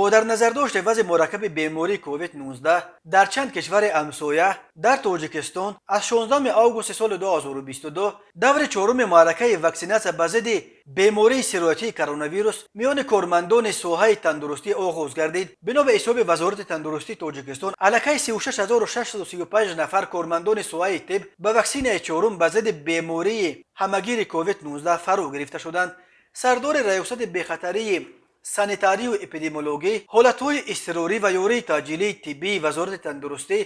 Бо дар назардошти вазъи мураккаби бемории COVID-19 дар чанд кишвари ҳамсоя, дар Тоҷикистон аз 16 августи соли 2022 даври чоруми маъракаи ваксинатсия ба зидди бемории сироятии коронавирус миёни кормандони соҳаи тандурустӣ оғоз гардид. Бино ба ҳисоби Вазорати тандурустии Тоҷикистон, аллакай 36 635 нафар кормандони соҳаи тиб ба ваксинаи чорум ба зидди бемории ҳамагири COVID-19 фаро гирифта шуданд. Сардори Раёсати бехатарии санитарию эпидемиологӣ, ҳолатҳои изтирорӣ ва ёрии таъҷилии тиббии Вазорати тандурустӣ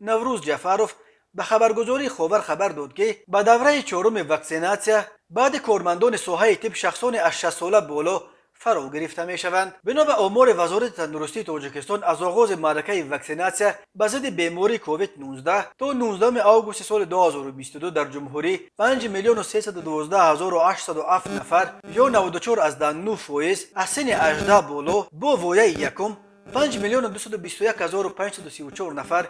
Наврӯз Ҷафаров ба хабаргузории «Ховар» хабар дод, ки ба давраи чоруми ваксинатсия баъди кормандони соҳаи тиб шахсони аз 60-сола боло фаро гирифта мешаванд. Бино ба омори Вазорати тандурустии Тоҷикистон, аз оғози маъракаи ваксинатсия ба зидди бемории COVID-19 то 19 августи соли 2022 дар ҷумҳурӣ 5 312 807 нафар ё 94,9% аз синни 18 боло бо вояи якум, 5 221 534 нафар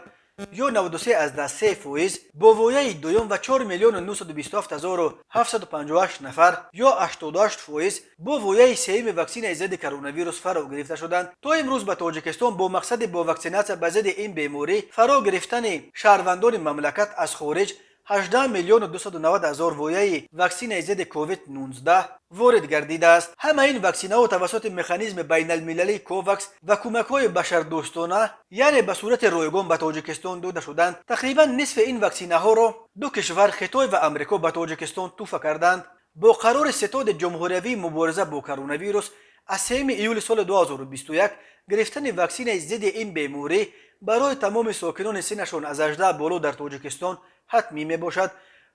ё 93,3% бо вояи дуюм ва 4 927 758 нафар ё 88% бо вояи сеюми ваксинаи зидди коронавирус фаро гирифта шуданд. То имрӯз ба Тоҷикистон бо мақсади бо ваксинатсия ба зидди ин беморӣ фаро гирифтани шаҳрвандони мамлакат аз хориҷ 18 290 ҳазор вояи ваксинаи зидди COVID-19 ворид гардидааст. Ҳама ин ваксинаҳо тавассути механизми байналмилалии Ковакс ва кӯмакҳои башардӯстона, яъне ба сурати ройгон, ба Тоҷикистон дода шуданд. Тақрибан нисфи ин ваксинаҳоро ду кишвар, Хитой ва Амрико, ба Тоҷикистон тӯҳфа карданд. Бо қарори Ситоди ҷумҳуриявии мубориза бо коронавирус аз 3 июли соли 2021 гирифтани ваксинаи зидди ин беморӣ барои тамоми сокинони синнашон аз 18 боло дар Тоҷикистон ҳатмӣ мебошад.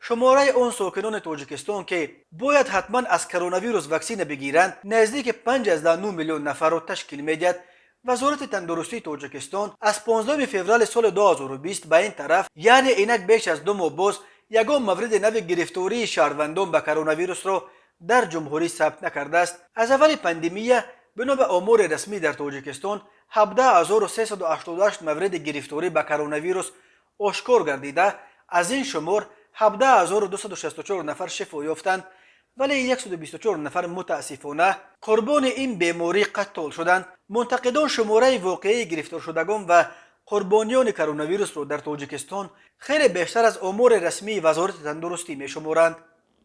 Шумораи он сокинони Тоҷикистон, ки бояд ҳатман аз коронавирус ваксина бигиранд, наздики 5,9 миллион нафарро ташкил медиҳад. Вазорати тандурустии Тоҷикистон аз 15 феврали соли 2020 ба ин тараф, яъне инак беш аз 2 моҳ боз, ягон мавриди нави гирифтории шаҳрвандон ба коронавирусро дар ҷумҳурӣ сабт накардааст. Аз аввали пандемия, бино ба омори расмӣ, дар Тоҷикистон 17 388 мавриди гирифторӣ ба коронавирус ошкор гардида, аз ин шумор 17 264 нафар шифо ёфтанд, вале 124 нафар, мутаассифона, қурбони ин беморӣ қаттол шуданд. Мунтақидон шумораи воқеии гирифторшудагон ва қурбониёни коронавирусро дар Тоҷикистон хеле бештар аз омори расмии Вазорати тандурустӣ мешуморанд.